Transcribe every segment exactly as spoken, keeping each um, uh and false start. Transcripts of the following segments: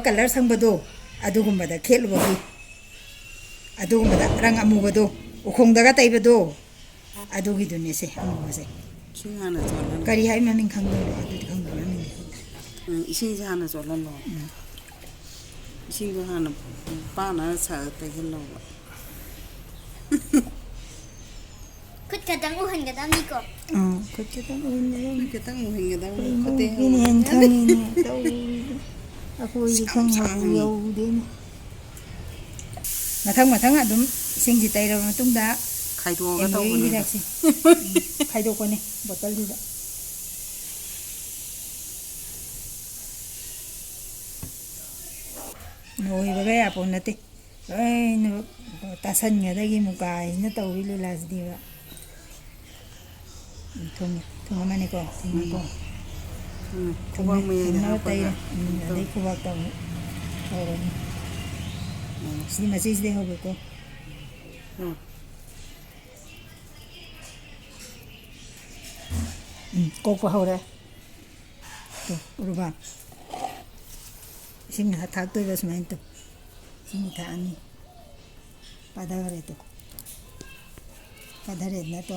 Colour ꯁꯪꯕꯗꯣ, ꯑꯗꯨꯒꯨꯝꯕꯗ ꯈꯦꯠꯂꯨꯕꯒꯤ, ꯑꯗꯨꯒꯨꯝꯕꯗ ꯔꯪ ꯑꯃꯨꯕꯗꯣ, ꯎꯈꯣꯡꯗꯒ ꯇꯩꯕꯗꯣ, ꯑꯗꯨꯒꯤꯗꯨꯅꯦ ꯁꯦ ꯑꯃꯨꯕꯁꯦ꯫ ꯏꯁꯤꯡ ꯍꯥꯟꯅ ꯆꯣꯠꯍꯜꯂꯣ꯫ ꯀꯔꯤ ꯍꯥꯏ ꯃꯃꯤꯡ ꯈꯪꯗꯕ? ꯑꯗꯨꯗꯤ ꯈꯪꯗꯦ ꯃꯃꯤꯡꯗꯤ ꯈꯪꯗꯦ꯫ ꯎꯝ, ꯏꯁꯤꯡꯁꯦ ꯍꯥꯟꯅ ꯆꯣꯠꯍꯜꯂꯣ꯫ ꯎꯝ꯫ ꯏꯁꯤꯡꯗꯣ ꯍꯥꯟꯅ ꯄꯥꯅ ꯁꯥ-, ꯇꯩꯍꯜꯂꯣꯕ꯫ ꯈꯨꯠ ꯈꯛꯇꯪ ꯎꯍꯟꯒꯗꯕꯅꯤꯀꯣ꯫ ꯑꯥ, ꯈꯨꯠ ꯈꯛꯇꯪ ꯎꯍꯟꯒꯗꯕꯅꯤ꯫ ꯈꯨꯠ ꯈꯛꯇꯪ ꯎꯍꯟꯒꯗꯕꯅꯤ꯫ ꯀꯩꯅꯣ, ꯈꯨꯠꯇꯩ ꯃꯤꯅ ꯍꯦꯟꯅ ꯍꯧꯔꯒ꯫ ꯈꯪꯉꯤꯅꯦ ꯇꯧꯔꯤꯗꯣ꯫ ꯑꯩꯈꯣꯏꯗꯤ ꯌꯥꯝ ꯈꯪꯕꯕꯨ ꯁꯥꯡꯉꯤ꯫ ꯌꯧꯗꯦꯅꯦ꯫ ꯃꯊꯪ ꯃꯊꯪ ꯑꯗꯨꯝ ꯏꯁꯤꯡꯁꯤ ꯇꯩꯔꯕ ꯃꯇꯨꯡꯗ ꯈꯥꯏꯗꯣꯛꯑꯒ ꯑꯦꯝ ꯋꯦꯒꯤ ꯇꯧꯕꯅꯤꯗ꯫ ꯍꯤꯗꯥꯛꯁꯦ ꯈꯥꯏꯗꯣꯛꯄꯅꯦ ꯕꯣꯇꯜꯗꯨꯗ꯫ ꯂꯣꯏꯕꯒ ꯌꯥꯄꯣꯠ ꯅꯠꯇꯦ꯫ ꯂꯣꯏꯅꯃꯛ ꯇꯥꯁꯟꯒꯗꯒꯤ ꯃꯨꯀꯥ ꯍꯥꯏꯁꯤꯅ ꯇꯧꯔꯤ ꯂꯤꯂꯥꯁꯤꯗꯤꯕ꯫ ꯎꯝ, ꯊꯨꯝ, ꯊꯨꯝ ꯑꯃꯅꯤꯀꯣ, ꯊꯨꯝ ꯎꯝ꯫ ꯑꯃꯀꯣ꯫ ꯎꯝ, ꯊꯨꯝꯃꯦ, ꯈꯨꯕꯥꯛ ꯃꯌꯥꯏꯗ ꯊꯨꯝꯅꯕ ꯍꯥꯞꯄꯒ ꯇꯩꯔꯦ꯫ ꯎꯝ, ꯎꯝ, ꯑꯗꯩ ꯇꯧ꯫ ꯈꯨꯕꯥꯛꯇ ꯑꯃꯨꯛ ꯇꯧꯔꯅꯤ꯫ ꯎꯝ꯫ ꯁꯤꯗꯤ ꯃꯆꯦꯁꯤꯗꯩ ꯍꯧꯒꯦꯀꯣ꯫ ꯎꯝ꯫ ꯎꯝ, ꯀꯣꯛꯄ ꯍꯧꯔꯦ꯫ ꯇꯨ, ꯎꯔꯕ? ꯏꯁꯤꯡ ꯉꯥꯏꯍꯥꯛ ꯊꯥꯛꯇꯣꯏꯕ ꯁꯨꯃꯥꯏꯅ ꯇꯧ꯫ ꯏꯁꯤꯡ ꯊꯥꯛꯑꯅꯤ꯫ ꯄꯥꯊꯈ꯭ꯔꯦ ꯇꯨ꯫ ꯄꯥꯊꯔꯦꯗꯅ ꯇꯨ꯫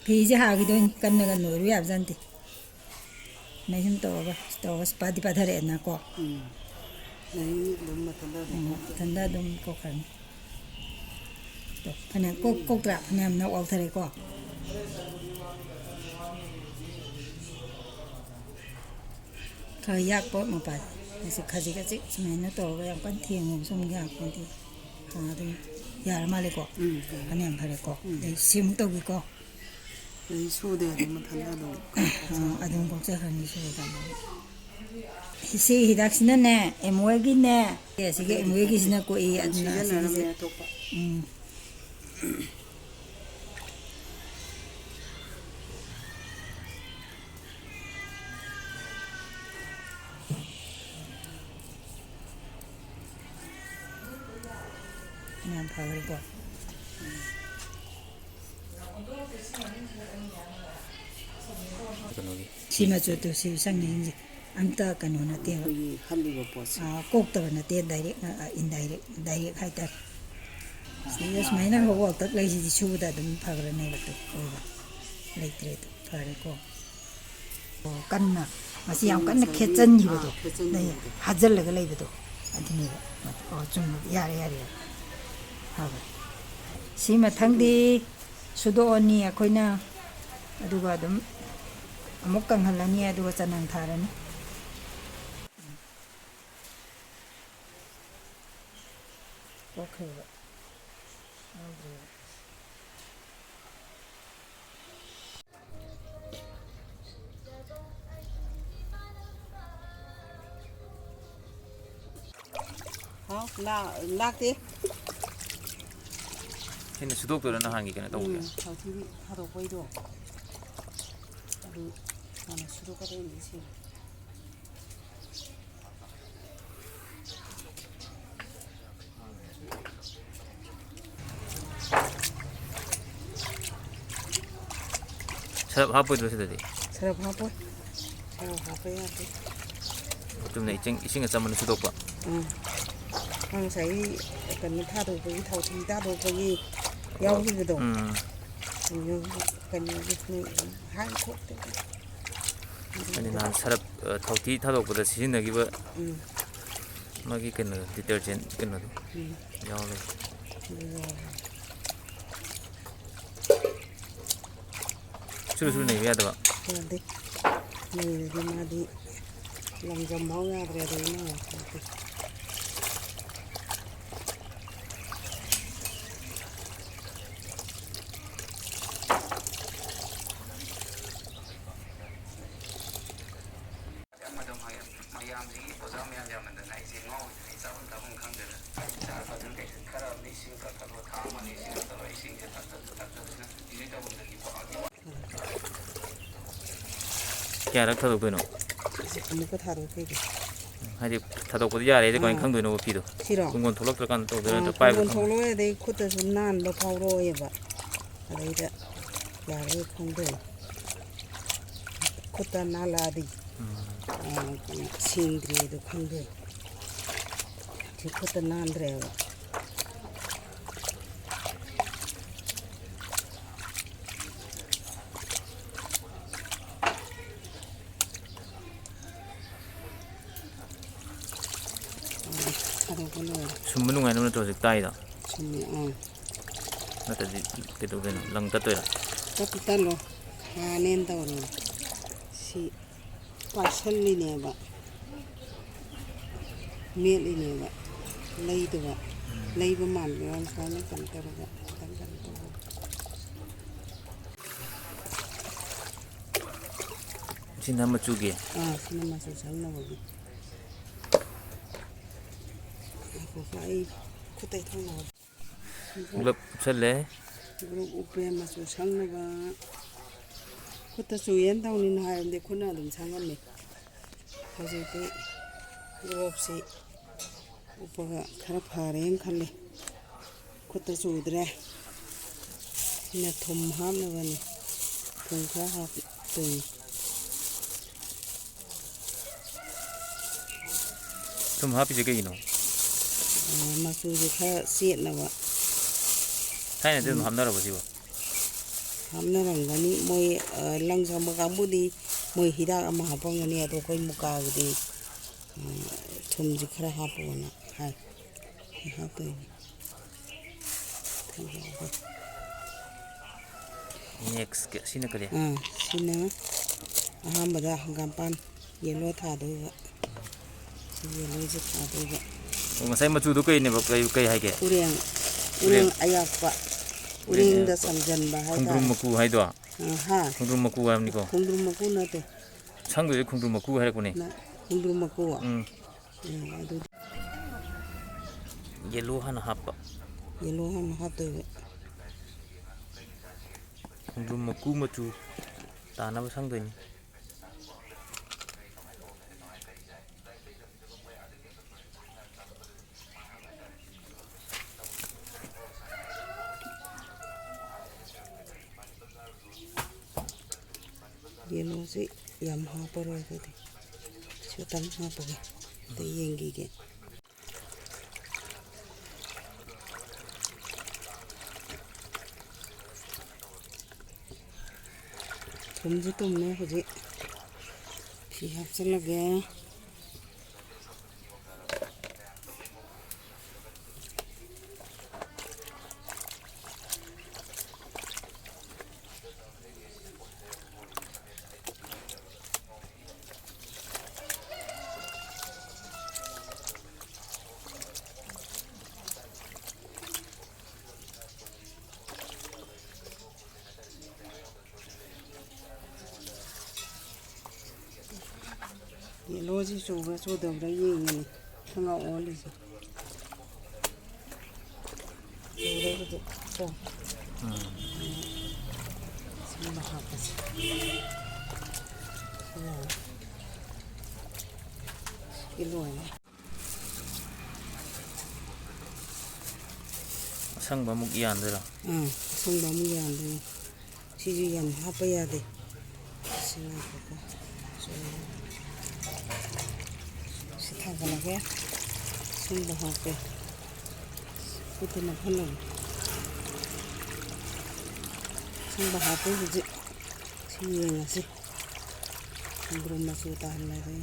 ꯐꯤꯁꯦ ꯍꯥꯈꯤꯗꯣꯏꯅꯤ, ꯀꯟꯅꯒ ꯅꯣꯏꯔꯨ ꯌꯥꯕꯖꯥꯠ ꯅꯠꯇꯦ꯫ ꯁꯨꯃꯥꯏ ꯁꯨꯝ ꯇꯧꯔꯒ, ꯇꯧꯔꯒ ꯄꯥꯗꯤ ꯄꯥꯊꯔꯛꯑꯦꯗꯅꯀꯣ꯫ ꯎꯝ꯫ ꯑꯗꯩ ꯑꯗꯨꯝ ꯃꯊꯟꯇ ꯑꯗꯨꯝ ꯎꯝ, ꯀꯣꯛꯈ꯭ꯔꯦ꯫ ꯃꯊꯟꯇ ꯑꯗꯨꯝ ꯀꯣꯛꯈ꯭ꯔꯅꯤ꯫ ꯇꯣ, ꯐꯅꯌꯥꯝ ꯀꯣꯛ-, ꯀꯣꯛꯇ꯭ꯔꯥ? ꯐꯅꯌꯥꯝ ꯅꯞ ꯋꯥꯎꯊꯔꯦꯀꯣ꯫ ꯈꯔ ꯌꯥꯛꯄ ꯃꯄꯥꯁꯦ ꯈꯖꯤꯛ ꯈꯖꯤꯛ ꯁꯨꯃꯥꯏꯅ ꯇꯧꯔꯒ ꯌꯥꯝ ꯀꯟꯅ ꯊꯦꯡꯉꯨꯕꯁꯨ ꯑꯃꯨꯛ ꯌꯥꯛꯄ ꯅꯠꯇꯦ꯫ ꯑꯥ, ꯑꯗꯨꯝ ꯌꯥꯔ ꯃꯥꯜꯂꯦꯀꯣ꯫ ꯎꯝ, ꯌꯥꯔꯦ꯫ ꯐꯅꯌꯥꯝ ꯐꯔꯦꯀꯣ꯫ ꯎꯝ꯫ ꯑꯗꯩ ꯁꯤ ꯑꯃꯨꯛ ꯇꯧꯒꯦꯀꯣ꯫ ꯑꯗꯩ ꯁꯨꯗꯦ ꯑꯗꯨꯝ ꯃꯊꯟꯇ ꯑꯗꯨꯝ꯫ ꯑꯥ, ꯑꯗꯨꯝ ꯀꯣꯛꯆꯈ꯭ꯔꯅꯤ ꯁꯨꯔꯀꯥꯟꯗ꯫ ꯁꯤ ꯍꯤꯗꯥꯛꯁꯤꯅꯅꯦ, ꯑꯦꯝ ꯋꯦꯒꯤꯅꯦ꯫ ꯑꯦ, ꯑꯁꯤꯒꯤ ꯑꯇꯩꯗꯤ ꯑꯦꯝ ꯋꯦꯒꯤꯁꯤꯅ ꯀꯣꯛꯏ, ꯑꯗꯨꯝ ꯑꯗꯨꯅ ꯁꯤꯖꯤꯟꯅꯔꯝꯃꯦ ꯑꯁꯤꯒꯤꯁꯦ꯫ ꯑꯇꯣꯞꯄ꯫ ꯎꯝ꯫ ꯌꯥꯝ ꯐꯈ꯭ꯔꯦꯀꯣ꯫ ꯀꯩꯅꯣꯒꯤ ꯁꯤ ꯃꯆꯨꯗꯨ, ꯁꯤ ꯁꯪꯅ ꯌꯦꯡꯁꯤ꯫ ꯑꯝꯇ ꯀꯩꯅꯣ ꯅꯠꯇꯦꯕ꯫ ꯑꯩꯈꯣꯏꯒꯤ ꯍꯜꯂꯤꯕ ꯄꯣꯠꯁꯦ꯫ ꯑꯥ, ꯀꯣꯛꯇꯕ ꯅꯠꯇꯦ, ꯗꯥꯏꯔꯦꯛ, ꯑꯥ, ꯏꯟꯗꯥꯏꯔꯦꯛ, ꯗꯥꯏꯔꯦꯛ ꯍꯥꯏꯇꯥꯔꯦ꯫ ꯁꯤꯗ ꯁꯨꯃꯥꯏꯅ ꯍꯧꯕ ꯋꯥꯛꯇꯛ ꯂꯩꯁꯤꯗꯤ ꯁꯨꯕꯗ ꯑꯗꯨꯝ ꯐꯈ꯭ꯔꯅꯦꯕ꯫ ꯇꯨ, ꯑꯣꯏꯕ ꯂꯩꯇ꯭ꯔꯦ꯫ ꯇꯨ, ꯐꯔꯦꯀꯣ꯫ ꯑꯣ, ꯀꯟꯅ, ꯃꯁꯤ ꯌꯥꯝ ꯀꯟꯅ ꯉꯁꯥꯏꯒꯤ, ꯈꯦꯠꯆꯟꯈꯤꯕꯗꯣ, ꯑꯥ, ꯈꯦꯠꯆꯟꯈꯤꯕꯗꯣ꯫ ꯂꯩ, ꯍꯥꯖꯤꯜꯂꯒ ꯂꯩꯕꯗꯣ, ꯑꯗꯨꯅꯦꯕ꯫ ꯑꯣ, ꯆꯨꯝꯃꯦ, ꯌꯥꯔꯦ, ꯌꯥꯔꯦ, ꯌꯥꯔꯦ꯫ ꯐꯔꯦ꯫ ꯁꯤ ꯃꯊꯪꯗꯤ ꯁꯨꯗꯣꯛꯑꯅꯤ ꯑꯩꯈꯣꯏꯅ, ꯑꯗꯨꯒ ꯑꯗꯨꯝ ꯑꯃꯨꯛ ꯀꯪꯍꯜꯂꯅꯤ, ꯑꯗꯨꯒ ꯆꯅꯥꯡ ꯊꯥꯔꯅꯤ꯫ ꯀꯣꯛꯈ꯭ꯔꯦꯕ꯫ ꯌꯥꯎꯗ꯭ꯔꯦꯕ꯫ ꯍꯥꯎ, ꯂꯥ-, ꯂꯥꯛꯇꯦ꯫ ꯁꯤꯅ ꯁꯨꯗꯣꯛꯇꯣꯏꯔꯣ ꯅꯍꯥꯟꯒꯤ ꯀꯩꯅꯣ ꯇꯧꯕꯒꯤ? ꯎꯝ, ꯊꯥꯎꯊꯤ ꯊꯥꯗꯣꯛꯄꯩꯗꯣ꯫ ꯑꯗꯨ ꯍꯥꯟꯅ ꯁꯨꯗꯣꯛꯀꯗꯣꯏꯅꯤ ꯁꯤ꯫ ꯁꯔꯞ ꯍꯥꯞꯄꯣꯏꯗ꯭ꯔꯣ ꯁꯤꯗꯗꯤ? ꯁꯔꯞ ꯍꯥꯞꯄꯣꯏ꯫ ꯁꯔꯞ ꯍꯥꯞꯄ ꯌꯥꯗꯦ꯫ ꯆꯨꯝꯅ ꯏꯁꯤꯡ, ꯏꯁꯤꯡ ꯑꯆꯝꯕꯅ ꯁꯨꯗꯣꯛꯄ꯫ ꯎꯝ꯫ ꯃꯥ ꯉꯁꯥꯏꯒꯤ ꯀꯩꯅꯣ ꯊꯥꯗꯣꯛꯄꯒꯤ, ꯊꯥꯎꯊꯤ ꯊꯥꯗꯣꯛꯄꯒꯤ ꯌꯥꯎꯈꯤꯕꯗꯣ꯫ ꯎꯝ꯫ ꯀꯩꯅꯣꯒꯤ, ꯀꯩꯅꯣꯒꯤ ꯃꯣꯏ ꯍꯥꯏ ꯊꯣꯛꯇꯦ꯫ ꯑꯗꯨꯗꯤ ꯅꯍꯥꯟ ꯁꯔꯞ, ꯑ, ꯊꯥꯎꯊꯤ ꯊꯥꯗꯣꯛꯄꯗ ꯁꯤꯖꯤꯟꯅꯈꯤꯕ ꯎꯝ꯫ ꯃꯥꯒꯤ ꯀꯩꯅꯣꯗꯣ, detergent ꯀꯩꯅꯣꯗꯣ ꯎꯝ꯫ ꯌꯥꯎ ꯂꯩ꯫ ꯑꯗꯨ ꯌꯥꯎꯔꯦ꯫ ꯁꯨꯔꯨ ꯁꯨꯔꯨ ꯅꯩꯕ ꯌꯥꯗꯕ꯫ ꯌꯥꯗꯦ꯫ ꯅꯩꯔꯗꯤ ꯃꯥꯗꯤ ꯂꯪꯖꯝ ꯐꯥꯎ ꯌꯥꯗ꯭ꯔꯦ, ꯑꯗꯩ ꯏꯃꯥ ꯌꯥꯄꯣꯟꯇꯦ꯫ ꯃꯌꯥꯝꯁꯤꯒꯤ ꯕꯣꯖꯥ ꯃꯌꯥꯝ ꯌꯥꯝꯃꯟꯗꯅ ꯑꯩꯁꯦ ꯉꯥꯎꯔꯤꯅꯦ꯫ ꯑꯩ ꯆꯥꯐꯝ ꯊꯛꯐꯝ ꯈꯪꯗꯗꯅ ꯆꯥ ꯐꯖꯅ ꯀꯩꯁꯨ ꯈꯔ ꯑꯃꯅ ꯏꯁꯤꯡ ꯀꯛꯊꯠꯂꯣ, ꯊꯥ ꯑꯃꯅꯤ ꯏꯁꯤꯡ ꯀꯛꯊꯠꯂꯣ, ꯏꯁꯤꯡꯁꯦ ꯊꯛꯇꯁꯨ ꯊꯛꯇꯗꯅ ꯏꯔꯨꯖꯐꯝꯗꯒꯤ ꯄꯥꯛ ꯀꯌꯥꯔꯛ ꯊꯥꯗꯣꯛꯇꯣꯏꯅꯣ? ꯑꯁꯤ ꯑꯃꯨꯛꯀ ꯊꯥꯗꯣꯛꯇꯣꯏꯅꯦ꯫ ꯍꯥꯏꯗꯤ ꯊꯥꯗꯣꯛꯄꯗꯤ ꯌꯥꯔꯦ, ꯑꯗꯩ ꯀꯃꯥꯏꯅ ꯑꯥ꯫ ꯈꯪꯗꯣꯏꯅꯣꯕ ꯐꯤꯗꯣ? ꯁꯤꯔꯣ? ꯀꯣꯡꯒꯣꯟ ꯊꯣꯛꯂꯛꯇ꯭ꯔꯀꯥꯟꯗ ꯇꯧꯗꯣꯏꯔꯥ ꯑꯥ, ꯅꯠꯇ꯭ꯔꯒ ꯄꯥꯏꯕꯗ ꯀꯣꯡꯒꯣꯟ ꯈꯪꯗꯣꯏꯔꯥ? ꯊꯣꯛꯂꯛꯑꯣꯏ, ꯑꯗꯩ ꯈꯨꯠꯇꯁꯨ ꯅꯥꯟꯕ ꯐꯥꯎꯔꯛꯑꯣꯏꯕ꯫ ꯑꯗꯩꯗ ꯌꯥꯔꯣꯏ ꯈꯪꯗꯦ꯫ ꯈꯨꯠꯇ ꯅꯥꯜꯂꯛꯑꯗꯤ, ꯎꯝ꯫ ꯑ, ꯀꯩꯅꯣ, ꯁꯦꯡꯗ꯭ꯔꯤꯗꯣ ꯈꯪꯗꯦ꯫ ꯁꯤ ꯈꯨꯠꯇ ꯅꯥꯟꯗ꯭ꯔꯦꯕ꯫ ꯊꯥꯗꯣꯛꯄ ꯂꯣꯏꯔꯦ꯫ ꯁꯨꯝꯕ ꯅꯨꯡꯉꯥꯏꯅꯕ ꯅꯠꯇ꯭ꯔꯣ ꯍꯧꯖꯤꯛ ꯇꯥꯛꯏꯗꯣ? ꯁꯨꯝꯃꯤ, ꯑꯥ꯫ ꯅꯠꯇ꯭ꯔꯗꯤ ꯀꯩꯗꯧꯗꯣꯏꯅꯣ? ꯂꯪ ꯇꯠꯇꯣꯏꯔꯥ? ꯇꯠꯇꯤ ꯇꯠꯂꯣꯏ꯫ ꯍꯥꯟꯅꯦꯅ ꯇꯧꯔꯤꯅꯦ꯫ ꯁꯤ ꯄꯥꯏꯁꯜꯂꯤꯅꯦꯕ꯫ ꯃꯦꯠꯂꯤꯅꯦꯕ꯫ ꯂꯩꯗꯕ꯫ ꯎꯝ꯫ ꯂꯩꯕ ꯃꯥꯟꯕ ꯋꯥꯅꯤ꯫ ꯁꯨꯃꯥꯏꯅ ꯀꯩꯅꯣ ꯇꯧꯔꯒ ꯈꯤꯇꯪ ꯀꯩꯅꯣ ꯇꯧꯔꯒ꯫ ꯁꯤꯅ ꯃꯆꯨꯒꯤ? ꯑꯥ, ꯁꯤꯅ ꯃꯆꯨ ꯁꯪꯅꯕꯒꯤ꯫ ꯉꯥꯏꯈꯣꯀꯣ, ꯑꯩ ꯈꯨꯠ ꯇꯩꯊꯣꯛꯅꯕ꯫ ꯒ꯭ꯂꯣꯞ ꯎꯞꯁꯜꯂꯦ꯫ ꯒ꯭ꯂꯣꯞ ꯎꯞꯄꯦ, ꯃꯆꯨ ꯁꯪꯅꯕ꯫ ꯈꯨꯠꯇ ꯆꯨꯏꯌꯦꯅ ꯇꯧꯅꯤꯅ ꯍꯥꯏꯔꯕꯗꯤ ꯈꯨꯠꯅ ꯑꯗꯨꯝ ꯁꯪꯉꯝꯃꯤ꯫ ꯍꯧꯖꯤꯛꯇꯤ ꯒ꯭ꯂꯣꯞꯁꯤ ꯎꯞꯄꯒ ꯈꯔ ꯐꯔꯦꯅ ꯈꯜꯂꯤ꯫ ꯈꯨꯠꯇ ꯆꯨꯗ꯭ꯔꯦ꯫ ꯁꯤꯅ ꯊꯨꯝ ꯍꯥꯞꯅꯕꯅꯤ꯫ ꯊꯨꯝ ꯈꯔ ꯍꯥꯞꯇꯣꯏꯅꯤ꯫ ꯊꯨꯝ ꯍꯥꯞꯄꯤꯁꯦ ꯀꯩꯒꯤꯅꯣ? ꯑ, ꯃꯆꯨꯁꯦ ꯈꯔ ꯆꯦꯠꯅꯕ꯫ ꯊꯥꯏꯅꯗꯤ ꯑꯗꯨꯝ ꯎꯝ꯫ ꯍꯥꯞꯅꯔꯕꯣ ꯁꯤꯕꯣ? ꯍꯥꯞꯅꯔꯝꯒꯅꯤ꯫ ꯃꯣꯏ, ꯑ, ꯂꯪ ꯁꯪꯕ ꯀꯥꯡꯕꯨꯗꯤ ꯃꯣꯏ ꯍꯤꯗꯥꯛ ꯑꯃ ꯍꯥꯞꯄꯝꯒꯅꯤ꯫ ꯑꯗꯣ ꯑꯩꯈꯣꯏ ꯃꯨꯀꯥꯒꯤꯗꯤ, ꯑ, ꯊꯨꯝꯁꯦ ꯈꯔ ꯍꯥꯞꯄꯣꯅ ꯍꯥꯏ꯫ ꯍꯥꯞꯇꯣꯏꯅꯤ꯫ Next ꯀ-, ꯁꯤꯅ ꯀꯔꯤ? ꯑꯥ, ꯁꯤꯅ ꯑꯍꯥꯟꯕꯗ ꯍꯪꯒꯥꯝꯄꯥꯟ yellow ꯊꯥꯗꯣꯏꯕ꯫ ꯁꯤ yellowꯁꯦ ꯊꯥꯗꯣꯏꯕ꯫ ꯑꯣ, ꯉꯁꯥꯏ ꯃꯆꯨꯗꯣ ꯀꯩꯅꯦꯕ? ꯀꯩ, ꯀꯩ ꯍꯥꯏꯒꯦ? ꯎꯔꯦꯡ, ꯎꯔꯦꯡ꯫ ꯎꯔꯦꯡ ꯑꯌꯥꯛꯄ꯫ ꯎꯔꯦꯡ ꯎꯔꯦꯡꯗ ꯑꯌꯥꯛꯄ꯫ ꯆꯪꯁꯤꯟꯕ ꯍꯥꯏꯇꯥꯔꯦ꯫ ꯈꯣꯡꯗ꯭ꯔꯨꯝ ꯃꯀꯨ ꯍꯥꯏꯗꯣ? ꯑꯥ, ꯍꯥ? ꯈꯣꯡꯗ꯭ꯔꯨꯝ ꯃꯀꯨ ꯍꯥꯏꯕꯅꯤꯀꯣ? ꯈꯣꯡꯗ꯭ꯔꯨꯝ ꯃꯀꯨ ꯅꯠꯇꯦ꯫ ꯁꯪꯗꯣꯏꯁꯦ ꯈꯣꯡꯗ꯭ꯔꯨꯝ ꯃꯀꯨ ꯍꯥꯏꯔꯛꯄꯅꯦ꯫ ꯅ-, ꯈꯣꯡꯗ꯭ꯔꯨꯝ ꯃꯀꯨ? ꯎꯝ꯫ ꯎꯝ, ꯑꯗꯨ yellow ꯍꯥꯟꯅ ꯍꯥꯞꯄ꯫ Yellow ꯍꯥꯟꯅ ꯍꯥꯞꯇꯣꯏꯕ꯫ ꯈꯣꯡꯗ꯭ꯔꯨꯝ ꯃꯀꯨ ꯃꯆꯨ ꯇꯥꯅꯕ ꯁꯪꯗꯣꯏꯅꯤ꯫ ꯌꯦꯂꯣꯁꯤ ꯌꯥꯝ ꯍꯥꯞꯄꯔꯣꯏ ꯑꯗꯨꯗꯤ꯫ ꯁꯤ ꯈꯤꯇꯪ ꯍꯥꯞꯄꯒꯦ꯫ ꯑꯗ ꯌꯦꯡꯈꯤꯒꯦ꯫ ꯊꯨꯝꯁꯨ ꯇꯨꯝꯃꯦ ꯍꯧꯖꯤꯛ꯫ ꯐꯤ ꯍꯥꯞꯆꯤꯜꯂꯒꯦ꯫ ꯌꯦꯂꯣꯁꯤ ꯆꯨꯕ꯭ꯔꯥ ꯆꯨꯗꯕ꯭ꯔꯥ ꯌꯦꯡꯉꯤꯅꯤ꯫ ꯈꯪꯉꯧ ꯑꯣꯜꯂꯤꯁꯦ꯫ ꯆꯨꯔꯦ ꯍꯧꯖꯤꯛ꯫ ꯀꯣ꯫ ꯎꯝ꯫ ꯁꯤꯃ ꯍꯥꯞꯄꯁꯤ꯫ ꯁꯤ ꯂꯣꯏꯔꯦ꯫ ꯑꯁꯪꯕ ꯑꯃꯨꯛ ꯌꯥꯟꯗꯣꯏꯔꯣ? ꯑꯥ, ꯑꯁꯪꯕ ꯑꯃꯨꯛ ꯌꯥꯟꯗꯣꯏꯅꯤ꯫ ꯁꯤꯁꯨ ꯌꯥꯝ ꯍꯥꯞꯄ ꯌꯥꯗꯦ꯫ ꯁꯤ ꯉꯥꯏꯈꯣꯀꯣ꯫ ꯁꯤ ꯊꯥꯡꯒꯠꯂꯒꯦ꯫ ꯑꯁꯪꯕ ꯍꯥꯞꯄꯦ꯫ ꯈꯨꯠꯇ ꯅꯞꯍꯜꯂꯒꯦ꯫ ꯑꯁꯪꯕ ꯍꯥꯞꯄꯦ ꯍꯧꯖꯤꯛ꯫ ꯁꯤ ꯌꯦꯡꯉꯁꯤ꯫ ꯈꯣꯡꯗ꯭ꯔꯨꯝ ꯃꯆꯨ ꯇꯥꯍꯜꯂꯒꯦ꯫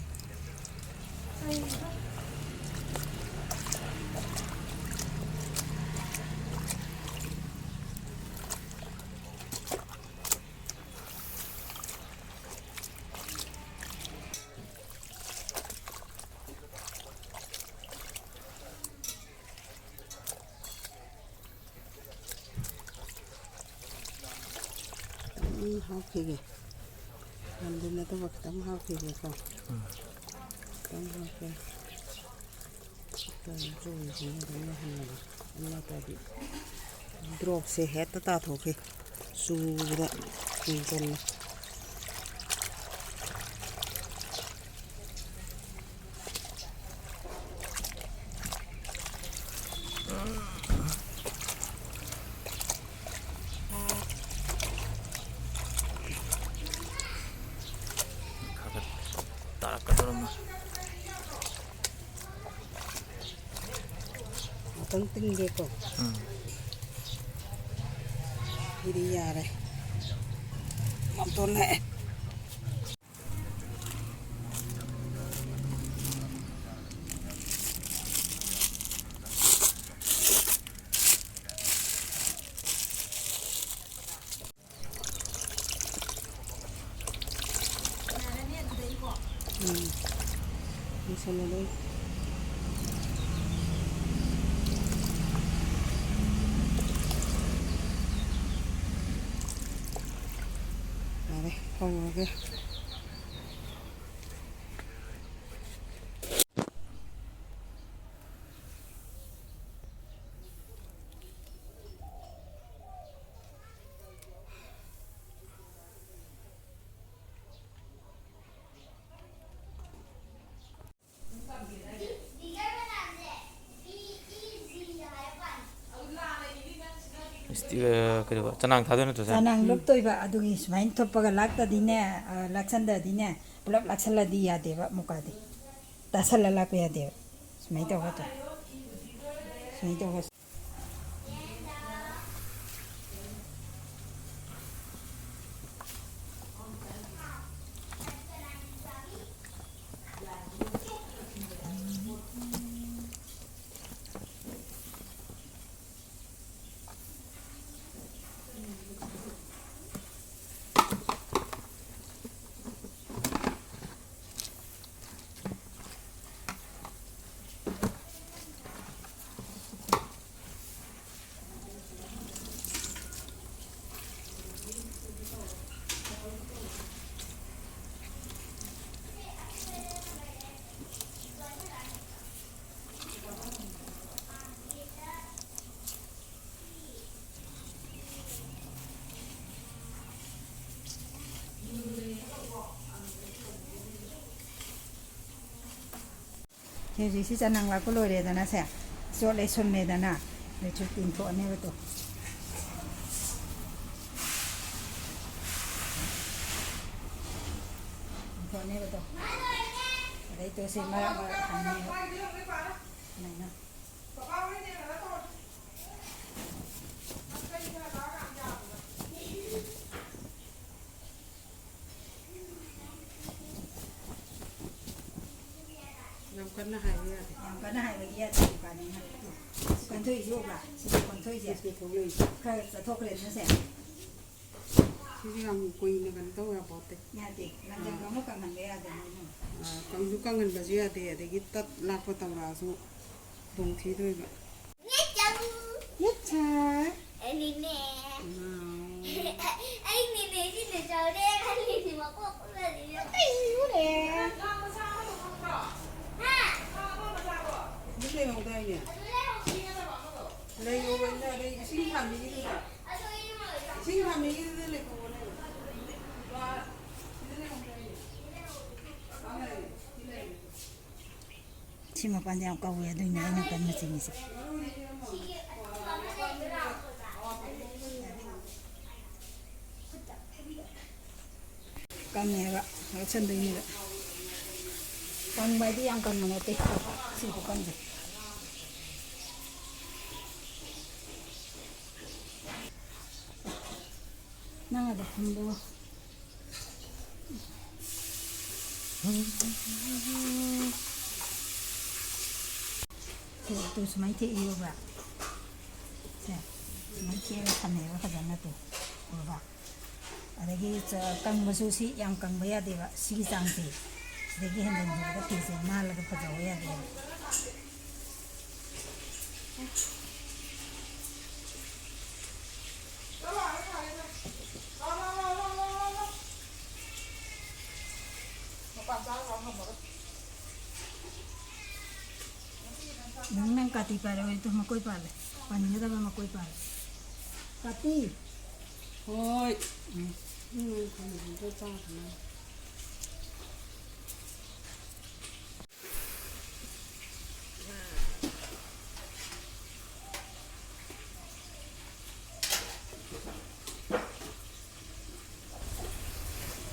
ꯎꯝ, ꯍꯥꯞꯈꯤꯒꯦ꯫ ꯌꯥꯝꯗꯤ ꯅꯠꯇꯕ ꯈꯤꯇꯪ ꯍꯥꯞꯈꯤꯒꯦꯀꯣ꯫ ꯎꯝ꯫ ꯈꯤꯇꯪ ꯍꯥꯞꯀꯦ꯫ ꯀꯩꯅꯣ ꯇꯧꯔꯤꯁꯤꯅ ꯑꯗꯨꯝ ꯌꯥꯍꯜꯂꯒꯦ꯫ ꯑꯗꯨ ꯅꯠꯇ꯭ꯔꯗꯤ ꯗ꯭ꯔꯣꯞꯁꯦ ꯍꯦꯛꯇ ꯇꯥꯊꯣꯛꯈꯤ꯫ ꯆꯨꯕꯗ ꯀꯤꯡ ꯆꯜꯂꯦ꯫ ꯈꯤꯇꯪ ꯇꯤꯡꯒꯦꯀꯣ꯫ ꯎꯝ꯫ ꯁꯤꯗꯤ ꯌꯥꯔꯦ꯫ ꯃꯥꯝꯇꯣꯟ ꯂꯥꯛꯑꯦ꯫ ꯎꯝ꯫ ꯂꯣꯏꯁꯜꯂꯗꯣꯏꯅꯤ꯫ ꯌꯥꯔꯦ, ꯍꯧꯔꯒꯦ꯫ ꯏꯁꯇꯤ-, ꯑ, ꯀꯩꯗꯧꯕ? ꯆꯅꯥꯡ ꯊꯥꯗꯣꯏ ꯅꯠꯇ꯭ꯔꯣ, ꯁꯥꯔ? ꯆꯅꯥꯡ ꯂꯨꯞꯇꯣꯏꯕ, ꯑꯗꯨꯒꯤ ꯁꯨꯃꯥꯏꯅ ꯊꯨꯞꯄꯒ ꯂꯥꯛꯇꯗꯤꯅꯦ, ꯑ, ꯂꯥꯛꯁꯟꯗꯗꯤꯅꯦ, ꯄꯨꯂꯞ ꯂꯥꯛꯁꯜꯂꯗꯤ ꯌꯥꯗꯦꯕ ꯃꯨꯀꯥꯗꯤ꯫ ꯇꯥꯁꯜꯂ ꯂꯥꯛꯄ ꯌꯥꯗꯦꯕ꯫ ꯁꯨꯃꯥꯏꯅ ꯇꯧꯔꯒ ꯇꯧ-, ꯁꯨꯃꯥꯏꯅ ꯇꯧꯔꯒ꯫ ꯁꯤ ꯍꯧꯖꯤꯛꯁꯤ ꯆꯅꯥꯡ ꯂꯥꯛꯄ ꯂꯣꯏꯔꯦꯗꯅ ꯁꯦ, ꯆꯣꯠꯂꯦ ꯁꯨꯝꯃꯦꯗꯅ, ꯑꯗꯨꯁꯨ ꯇꯤꯡꯊꯣꯛꯑꯅꯦꯕ ꯇꯣ꯫ ꯇꯤꯡꯊꯣꯛꯑꯅꯦꯕ ꯇꯣ꯫ ꯑꯗꯩ ꯇꯣ ꯁꯤ ꯃꯔꯛ ꯃꯔꯛ ꯊꯝꯅꯦꯕ꯫ ꯁꯨꯃꯥꯏꯅ꯫ ꯀꯟꯅ ꯍꯥꯏꯕ ꯌꯥꯗꯦ꯫ ꯌꯥꯝ ꯀꯟꯅ ꯍꯥꯏꯕꯗꯤ ꯌꯥꯗꯦ ꯗꯨꯀꯥꯟꯅꯤꯅ꯫ ꯁꯤ ꯀꯟꯊꯣꯛꯏꯁꯦ ꯎꯕ꯭ꯔꯥ? ꯁꯤꯒꯤ ꯀꯟꯊꯣꯛꯏꯁꯦ꯫ ꯁꯤꯁꯦ ꯊꯣꯛꯂꯛꯏꯁꯦ꯫ ꯈꯔ ꯆꯠꯊꯣꯛꯈ꯭ꯔꯦꯗꯅ ꯁꯦ꯫ ꯁꯤꯁꯨ ꯌꯥꯝ ꯀꯨꯏꯅ ꯀꯩꯅꯣ ꯇꯧꯕ ꯌꯥꯄꯣꯠꯇꯦ꯫ ꯌꯥꯗꯦ꯫ ꯂꯪꯖꯝꯗꯣ ꯑꯥ꯫ ꯑꯃꯨꯛ ꯀꯪꯍꯟꯕ ꯌꯥꯗꯦ ꯃꯣꯏꯅ꯫ ꯑꯥ, ꯀꯪꯁꯨ ꯀꯪꯍꯟꯕꯁꯨ ꯌꯥꯗꯦ, ꯑꯗꯒꯤ ꯇꯠ ꯂꯥꯛꯄ ꯇꯧꯔꯛꯑꯁꯨ ꯈꯨꯗꯣꯡ ꯊꯤꯗꯣꯏꯕ꯫ ꯌꯦꯠꯁꯦ꯫ ꯑꯩꯅꯤꯅꯦ꯫ ꯋꯥꯎ꯫ ꯑꯩꯅꯤꯅꯦ, ꯁꯤꯅ ꯆꯥꯎꯔꯦ, ꯈꯜꯂꯤꯅꯦ, ꯃꯀꯣꯛ ꯀꯨꯝꯅꯗꯤ꯫ ꯑꯩ ꯎꯔꯦ꯫ ꯍꯥ? ꯑꯗꯨ ꯂꯩꯍꯧꯗꯥꯏꯅꯦ? ꯑꯗꯨ ꯂꯩꯍꯧꯗꯦ꯫ ꯂꯩꯍꯧꯕꯅꯤꯗ, ꯑꯗꯩ ꯏꯁꯤꯡ ꯊꯝꯕꯤꯒꯤꯗꯨꯗ꯫ ꯑꯗꯨ ꯑꯩꯅ ꯏꯁꯤꯡ ꯊꯝꯕꯤꯒꯤꯗꯨꯗ ꯂꯩꯍꯧꯕꯅꯦ꯫ ꯁꯤ ꯃꯄꯥꯟꯁꯦ ꯌꯥꯝ ꯀꯧꯋꯦ, ꯑꯗꯨꯏꯅꯦ ꯑꯩꯅ ꯀꯟꯅ ꯆꯤꯡꯉꯤꯁꯦ꯫ ꯀꯪꯉꯦꯕ, ꯂꯧꯁꯟꯗꯣꯏꯅꯦꯕ꯫ ꯀꯪꯕ ꯍꯥꯏꯗꯤ ꯌꯥꯝ ꯀꯪꯕ ꯅꯠꯇꯦ, ꯁꯤ ꯈꯨꯀꯪꯁꯦ꯫ ꯅꯪ ꯑꯗ ꯐꯝꯕ꯫ ꯁꯦ, ꯇꯨ ꯁꯨꯃꯥꯏꯅ ꯊꯦꯛꯏ ꯎꯕ꯭ꯔꯥ? ꯁꯦ, ꯁꯨꯃꯥꯏꯅ ꯊꯦꯛꯑꯒ ꯊꯝꯃꯦꯕ ꯐꯖꯅ ꯇꯨ꯫ ꯎꯔꯕ? ꯑꯗꯒꯤ ꯆ-, ꯀꯪꯕꯁꯨ ꯁꯤ ꯌꯥꯝ ꯀꯪꯕ ꯌꯥꯗꯦꯕ꯫ ꯁꯤꯒꯤ ꯆꯥꯡꯁꯦ ꯁꯤꯗꯒꯤ ꯍꯦꯟꯖꯤꯟꯈꯤꯕꯗ ꯐꯤꯁꯦ ꯅꯥꯜꯂꯒ ꯐꯖꯧ ꯌꯥꯗꯦꯕ꯫ ꯅꯪ, ꯅꯪ ꯀꯥꯇꯤ ꯄꯥꯏꯔꯛꯑꯣ, ꯑꯩꯗꯣ ꯃꯀꯣꯏ ꯄꯥꯜꯂꯦ꯫ ꯄꯥꯟꯒꯗꯕ ꯃꯀꯣꯏ ꯄꯥꯜꯂꯦ꯫ ꯀꯥꯇꯤ꯫ ꯍꯣꯏ꯫ ꯎꯝ꯫ ꯎꯝ, ꯊꯝꯃꯒ ꯆꯥꯈ꯭ꯔꯅꯤ꯫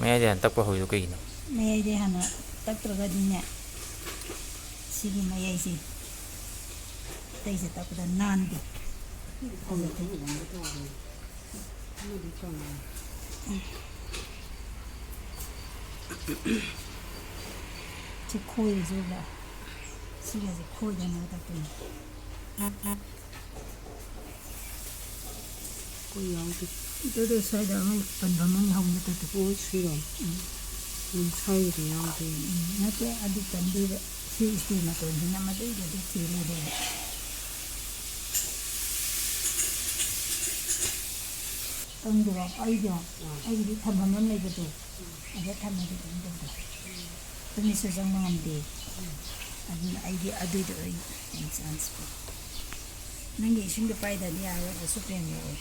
ꯃꯌꯥꯏꯗ ꯍꯥꯟꯅ ꯇꯛꯄ ꯍꯧꯔꯤꯗꯣ ꯀꯩꯒꯤꯅꯣ? ꯃꯌꯥꯏꯗ ꯍꯥꯟꯅ ꯇꯛꯇ꯭ꯔꯒꯗꯤꯅꯦ, ꯁꯤꯒꯤ ꯃꯌꯥꯏꯁꯦ, ꯑꯇꯩꯁꯦ ꯇꯛꯄꯗ ꯅꯥꯟꯗꯦ꯫ ꯁꯤ ꯈꯣꯏꯔꯤꯁꯦ ꯎꯕ꯭ꯔꯥ? ꯁꯤꯒꯁꯦ ꯈꯣꯏꯗꯅꯕ ꯇꯛꯇꯣꯏꯅꯤ꯫ ꯈꯣꯏ ꯌꯥꯎꯗꯦ꯫ ꯑꯗꯨꯗꯣ ꯁ꯭ꯋꯥꯏꯗ ꯑꯃ ꯄꯟꯕ ꯑꯃ ꯌꯥꯎꯕ ꯅꯠꯇ꯭ꯔꯗꯤ꯫ ꯑꯣ, ꯁꯤꯔꯣ? ꯎꯝ꯫ ꯎꯝ, ꯁ꯭ꯋꯥꯏꯒꯤꯗꯤ ꯌꯥꯎꯗꯦ꯫ ꯎꯝ, ꯅꯠꯇꯦ, ꯑꯗꯨ ꯄꯟꯗꯣꯏꯕ꯫ ꯁꯤ ꯏꯁꯇꯤꯜ ꯃꯇꯣꯟꯁꯤꯅ ꯃꯗꯩꯗꯗꯤ ꯊꯤꯜꯂꯦꯗꯅ꯫ ꯀꯪꯗ꯭ꯔꯣ? ꯑꯩꯗꯣ, ꯑꯥ꯫ ꯑꯩꯒꯤꯗꯤ ꯊꯝꯐꯝ ꯑꯃ ꯂꯩꯕꯗꯣ, ꯑꯗ ꯊꯝꯃꯗꯤ ꯀꯩꯅꯣ ꯇꯧꯗ꯭ꯔꯣ? ꯇꯨꯃꯤꯠꯁꯨ ꯆꯪꯕ ꯉꯝꯗꯦ꯫ ꯑꯗꯨꯅ ꯑꯩꯗꯤ ꯑꯗꯨꯏꯗꯣ ꯑꯩ ꯌꯥꯝ ꯆꯥꯟꯁ ꯄꯤ꯫ ꯅꯪꯒꯤ ꯏꯁꯤꯡꯗꯣ ꯄꯥꯏꯗ꯭ꯔꯗꯤ ꯌꯥꯔꯣꯏ, ꯑꯁꯨꯛ ꯌꯥꯝ ꯌꯥꯎꯋꯦ꯫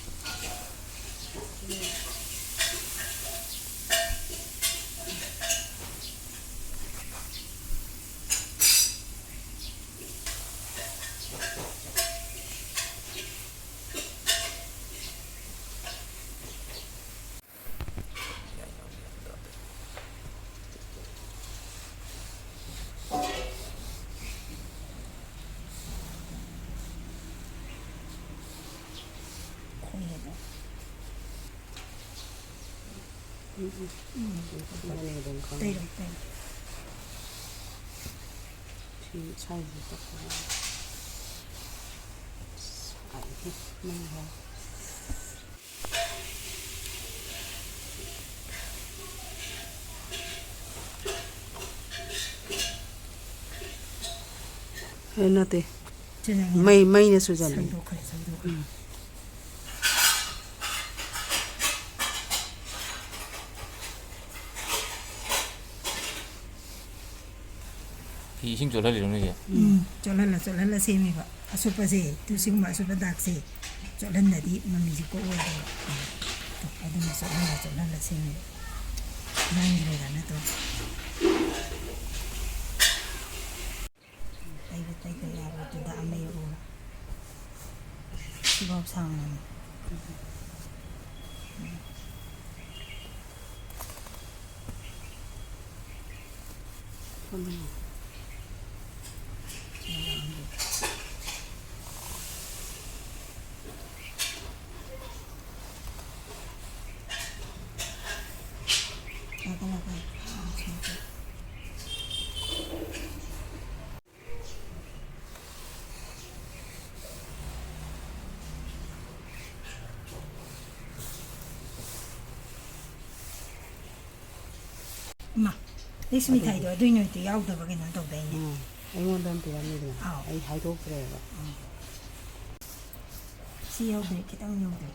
ꯎꯝ, ꯎꯝ꯫ ꯎꯝ꯫ ꯑꯗꯨꯅꯦ ꯑꯗꯨꯝ ꯈꯪꯉꯦ꯫ ꯇꯩꯔꯣ, ꯇꯩꯔꯣ꯫ ꯁꯤ ꯁ꯭ꯋꯥꯏꯁꯤ ꯇꯧꯊꯣꯛꯑꯣ꯫ ꯁꯥꯏꯍꯦ, ꯃꯩ ꯍꯧꯔꯦ꯫ ꯑꯦ, ꯅꯠꯇꯦ꯫ ꯁꯤꯅ ꯃꯩ, ꯃꯩꯅ ꯁꯨꯖꯜꯂꯦ꯫ ꯁꯧꯗꯣꯛꯈ꯭ꯔꯦ, ꯁꯧꯗꯣꯛꯈ꯭ꯔꯦ꯫ ꯎꯝ꯫ ꯐꯤ ꯏꯁꯤꯡ ꯆꯣꯠꯍꯜꯂꯤꯔꯣ ꯅꯣꯏꯁꯦ? ꯎꯝ, ꯆꯣꯠꯍꯜꯂ, ꯆꯣꯠꯍꯜꯂ ꯁꯦꯝꯃꯦꯕ꯫ ꯑꯁꯨꯞꯄꯁꯦ, ꯇꯨ ꯁꯤꯒꯨꯝꯕ ꯑꯁꯨꯞꯄ ꯗꯥꯛꯁꯦ ꯆꯣꯠꯍꯟꯗꯗꯤ ꯃꯃꯤꯁꯦ ꯀꯣꯛꯑꯣꯏꯗꯕ꯫ ꯑꯗꯨꯅ ꯆꯣꯠꯍꯜꯂ, ꯆꯣꯠꯍꯜꯂ ꯁꯦꯝꯃꯦꯕ꯫ ꯅꯥꯟꯈ꯭ꯔꯦꯗꯅ ꯇꯣ꯫ ꯇꯩꯕ ꯇꯩꯗ ꯌꯥꯔꯣꯏ, ꯑꯗꯨꯗ ꯑꯃ ꯌꯦꯛꯎꯔ꯫ ꯁꯤꯐꯥꯎ ꯁꯥꯡꯅꯅꯤ꯫ ꯏꯃꯥ, ꯂꯤꯁ ꯃꯤꯊꯥꯏꯗꯣ ꯑꯗꯨꯏ ꯅꯨꯃꯤꯠꯇꯨ ꯌꯥꯎꯗꯕ ꯀꯩꯅꯣ ꯇꯧꯗꯥꯏꯅꯦ? ꯎꯝ, ꯑꯩꯉꯣꯟꯗ ꯑꯃ ꯄꯤꯔꯝꯃꯤꯗꯅ꯫ ꯑꯥꯎ꯫ ꯑꯩ ꯍꯥꯏꯗꯣꯛꯇ꯭ꯔꯦꯕ꯫ ꯁꯤ ꯌꯥꯎꯗ꯭ꯔꯦ, ꯈꯤꯇꯪ ꯌꯥꯎꯗ꯭ꯔꯦ꯫